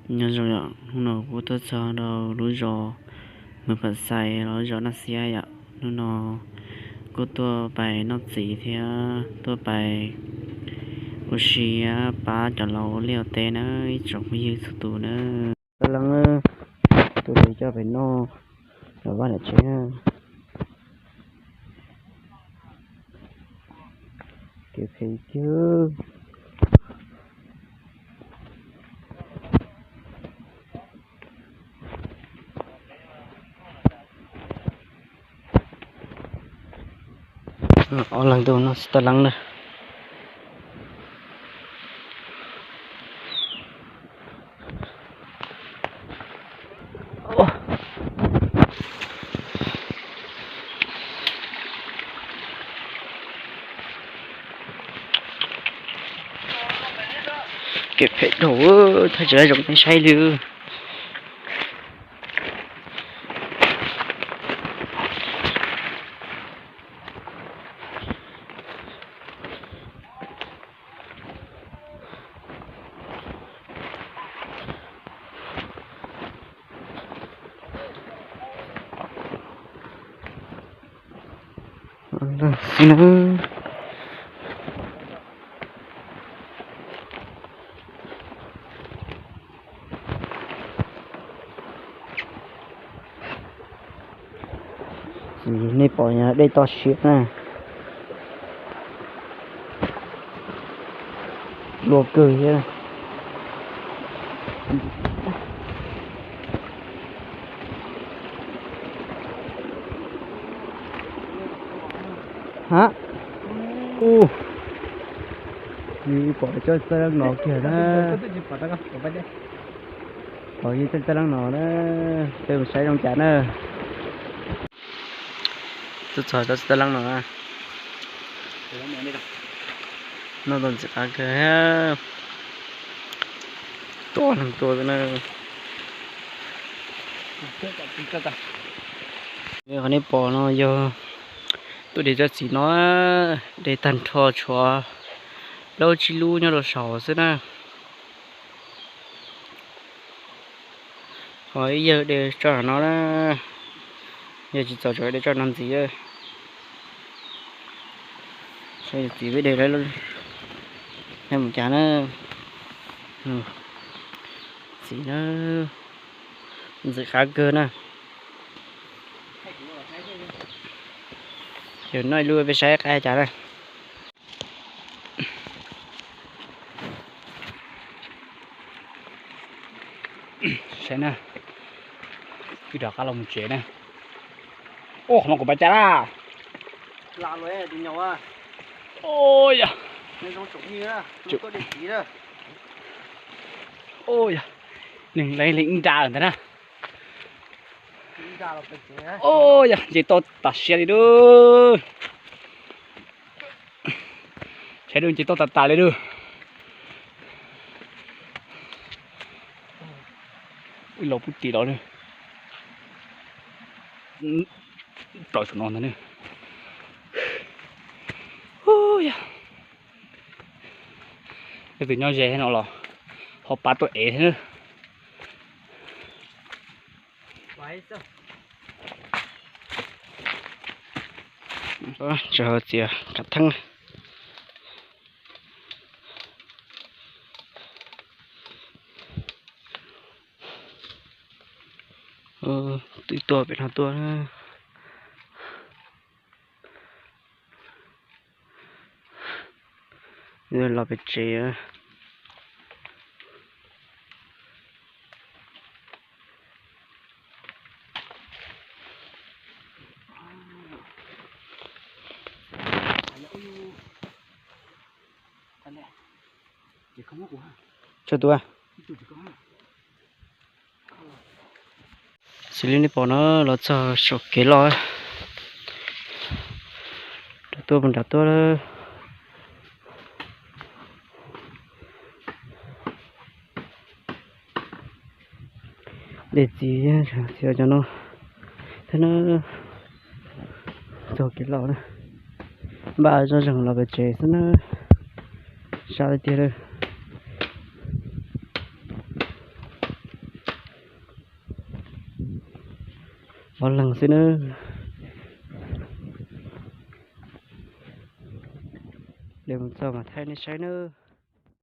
Nyob zoo yom, hnub no kuv tuaj txog rau lub zos Mws Pham Xais los zos Naj Xiab yom. Hnub no kuj tuaj pais noj txiv thiab tuaj pais ua si pab cov laus ua liaj ua teb na, ib tsoom phooj ywg txhua tus na. Tab leeb, tus li coj pem noj los vaj niam tsev. Kev phem kiag. Ob leeg tuaj no tsis tau leeb na. Kev phem dhau, thaij tsis tau zoo nej saib li. Nej pom dej toj siab na, luaj kawg thiab. Ha, u, pom cov txawj leeb no kiag na. Pom cov txawj leeb no na, peb mus saib zoo cas na. Tuaj txog cov txawj leeb no na. Noj tau ntxim qab kawg, tuaj neeg tuaj na. Qhov nej pom no yog tuaj de tsob txiv no, de tag nrho tshuav plaub tsib lub nyob rau saum xwb na. Ho ib yawg de tsob no na, yog tsis txaus tseem de tsob no ntxiv. Txiv peb de lawm, mus cas na. Txiv na, ntxim qab kawg na. Ces noj ib lub peb saib qab cas na. Saib na, wb rov qab los mus tsev na. Ua qhov no kuv pab cas laj. Yog, yog, neeg leej leej nra ntag na. Yog, nce toj tas siab li dub. Saib dub, nce toj tas tas li dub. Ib los pub tim los na. Plaws saum no ntag na. Yog, leej twg nyob ze no los ho pab tuaj ev thiab na. Tsis hau txiav kav theeb. Twb tuaj pem no tuaj. Los pem tsev. Tshuav tus. Xws li nej pom no los txog saum kev los, nram tuaj mus nram tuaj lawm. Dej txiv, txiv cov no thiab na, txog kev los na, npaj zoj zeeg los pem tsev xwb na, sab tiag tiag lawm. Ob leeg xwb nawb. Mus txog mas thaij nej saib nawb.